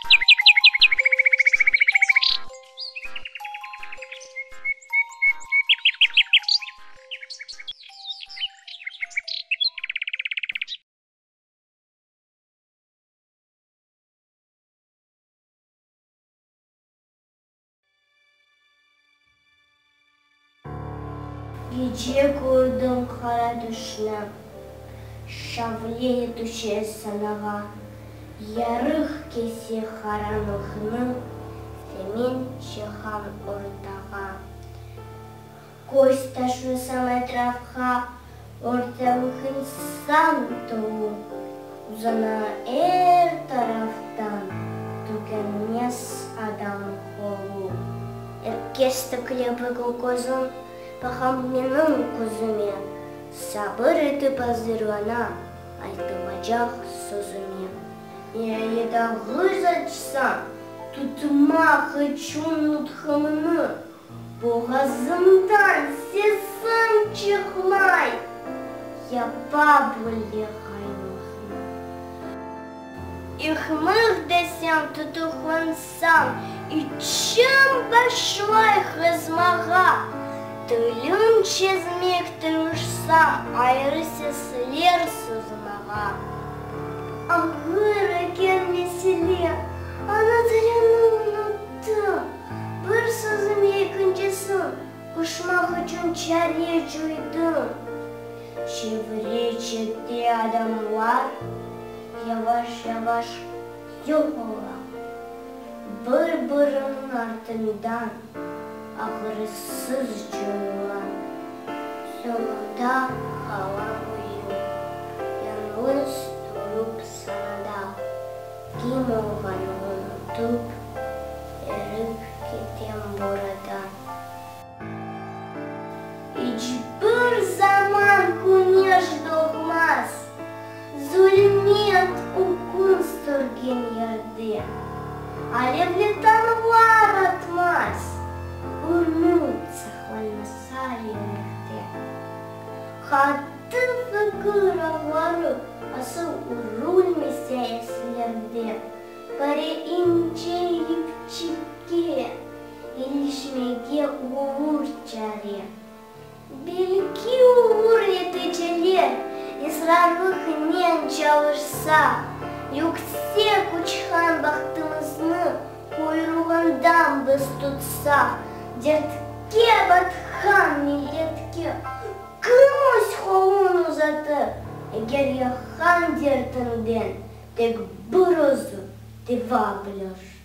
Gece kördim qara tüşni, Şavle tüşe sanağa, Yarıq kese qaranlıqnı, Semen çıqam ortağa. Köz taşlasam etrafqa, Ortalıq insan tolu, Uzana er taraftan Tükenmez adam qolu. Er kes tiklep eki közün, Baqam menim közüme, Sabır etip azırlana Aytılacaq sözüme. Niayet ağız açsam, Tutmaq içün nutqımnı, Boğazımdan sesim çıqmay, Yapa böyle hainlikni. İhmih desem, tutuqlansam, İçim başlay qızmağa. Tilim çezmek tırışsam, Ayrı sesler sozmağa. Ağır eken mesele, ana tilini unuttım. Bir sözüme ekincisin qoşmaq içün çare coydım. Çevre-çette adamlar yavaş-yavaş yoq ola. Bir-biriniñ artından ağrısız coyula. Soñunda qalam özüm, yañğız turıp sanada. Kim olğanı unutıp, erip ketem burada. İç bir zaman küneş doğmaz, Zulmet üküm sürgen yerde. Alevli tañlar atmaz, Ümüt saqlanmasa yürekte. Qattı fikir ağları asıl urulmese eslerde, Pare ince yipçikke ilişmege olur çare. Belki olur neticeler, israrlıqnen çalışsa, Yüksek uçqan bahtımıznı quyruğından biz tutsaq, Dertke batqan milletke kim öz qolun uzatır, Eger yaqan dertinden tek bir özü deva bilir.